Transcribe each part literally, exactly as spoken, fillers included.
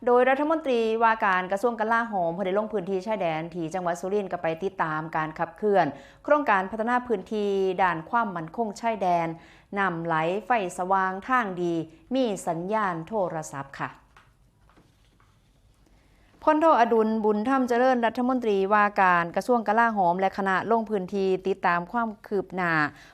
โดยรัฐมนตรีว่าการกระทรวงกลาโหมเพิ่นได้ลงพื้นที่ชายแดนที่จังหวัดสุรินทร์ ก็ไปติดตามการขับเคลื่อน โครงการพัฒนาพื้นที่ด้านความมั่นคงชายแดน น้ำไหล ไฟสว่าง ทางดี มีสัญญาณโทรศัพท์ค่ะ พลโทอดุล บุญธรรมเจริญ รัฐมนตรีว่าการกระทรวงกลาโหม และคณะลงพื้นที่ติดตามความคืบหน้า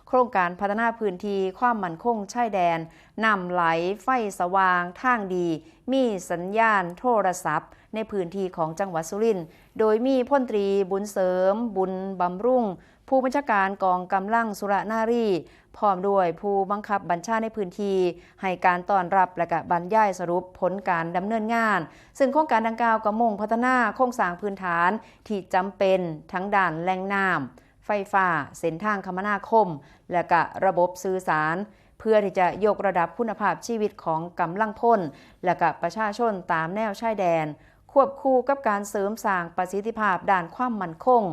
โครงการพัฒนาพื้นที่ความมั่นคงชายแดน น้ำไหล ไฟสว่าง ทางดี มีสัญญาณโทรศัพท์ ในพื้นที่ของจังหวัดสุรินทร์ โดยมีพลตรีบุญเสริม บุญบำรุง ผู้บัญชาการกองกำลังสุรนารี พร้อมด้วยผู้บังคับบัญชาในพื้นที่ ให้การต้อนรับและก็บรรยายสรุปผลการดำเนินงาน ซึ่งโครงการดังกล่าวก็มุ่งพัฒนาโครงสร้างพื้นฐานที่จำเป็นทั้งด้านแหล่งน้ำ ไฟฟ้า เส้นทางคมนาคม และก็ระบบสื่อสาร เพื่อที่จะยกระดับคุณภาพชีวิตของกำลังพล และก็ประชาชนตามแนวชายแดน ควบคู่กับการเสริมสร้างประสิทธิภาพด้านความมั่นคง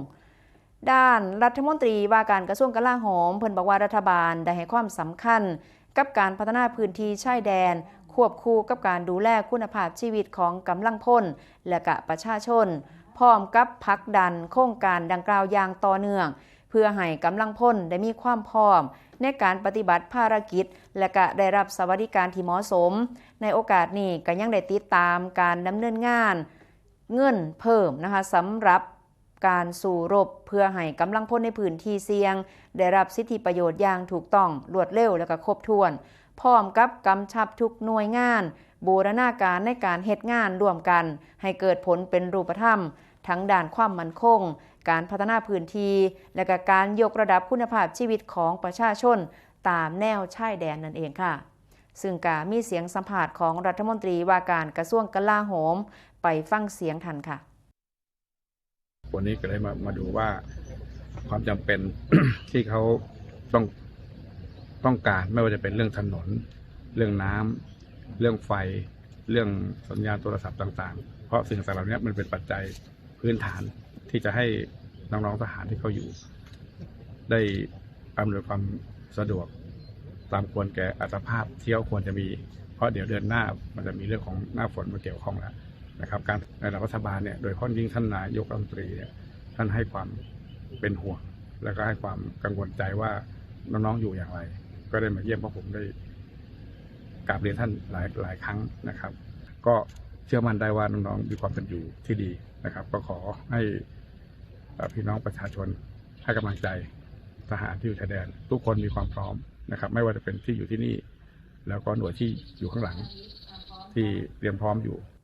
ด้านรัฐมนตรีว่าการกระทรวงกลาโหม เพิ่นบอกว่ารัฐบาลได้ให้ความสำคัญกับการพัฒนาพื้นที่ชายแดน ควบคู่กับการดูแลคุณภาพชีวิตของกำลังพล และก็ประชาชน พร้อมกับผลักดันโครงการดังกล่าวอย่างต่อเนื่อง เพื่อให้กำลังพลได้มีความพร้อมในการปฏิบัติภารกิจ และก็ได้รับสวัสดิการที่เหมาะสม ในโอกาสนี้ก็ยังได้ติดตามการดำเนินงานเงินเพิ่มนะคะ สำหรับการสู้รบ เพื่อให้กำลังพลในพื้นที่เสี่ยง ได้รับสิทธิประโยชน์อย่างถูกต้อง รวดเร็ว และก็ครบถ้วน พร้อมกับกำชับทุกหน่วยงาน บูรณาการในการเฮ็ดงานร่วมกัน ให้เกิดผลเป็นรูปธรรม ทั้งด้านความมั่นคง การพัฒนาพื้นที่ และก็การยกระดับคุณภาพชีวิตของประชาชนตามแนวชายแดนนั่นเองค่ะ ซึ่งก็มีเสียงสัมภาษณ์ของรัฐมนตรีว่าการกระทรวงกลาโหม ไปฟังเสียงท่านค่ะ วันนี้ก็เลยมามาดูว่าความจำเป็น ที่เขาต้องต้องการไม่ว่าจะเป็นเรื่องถนน เรื่องน้ำเรื่องไฟ เรื่องสัญญาณโทรศัพท์ต่างๆ เพราะสิ่งต่างๆเหล่านี้มันเป็นปัจจัยพื้นฐานที่จะให้น้องๆทหารที่เขาอยู่ ได้อำนวยความสะดวก ตามควรแก่อัตภาพที่เขาควรจะมี เพราะเดี๋ยวเดือนหน้ามันจะมีเรื่องของหน้าฝนมาเกี่ยวข้องแล้วนะครับ การในระดับรัฐบาลเนี่ยโดยเฉพาะยิ่งท่านนายกรัฐมนตรีเนี่ยท่านให้ความเป็นห่วง แล้วก็ให้ความกังวลใจว่าน้องๆอยู่อย่างไร ก็ได้มาเยี่ยมพวกผมได้กราบเรียนท่านหลายหลายครั้งนะครับ ก็เชื่อมั่นได้ว่าน้องๆมีความเป็นอยู่ที่ดีนะครับ ก็ขอให้เอ่อพี่น้องประชาชนให้กำลังใจทหารที่อยู่ชายแดน ทุกคนมีความพร้อมนะครับ ไม่ว่าจะเป็นที่อยู่ที่นี่ แล้วก็หน่วยที่อยู่ข้างหลัง ที่เตรียมพร้อมอยู่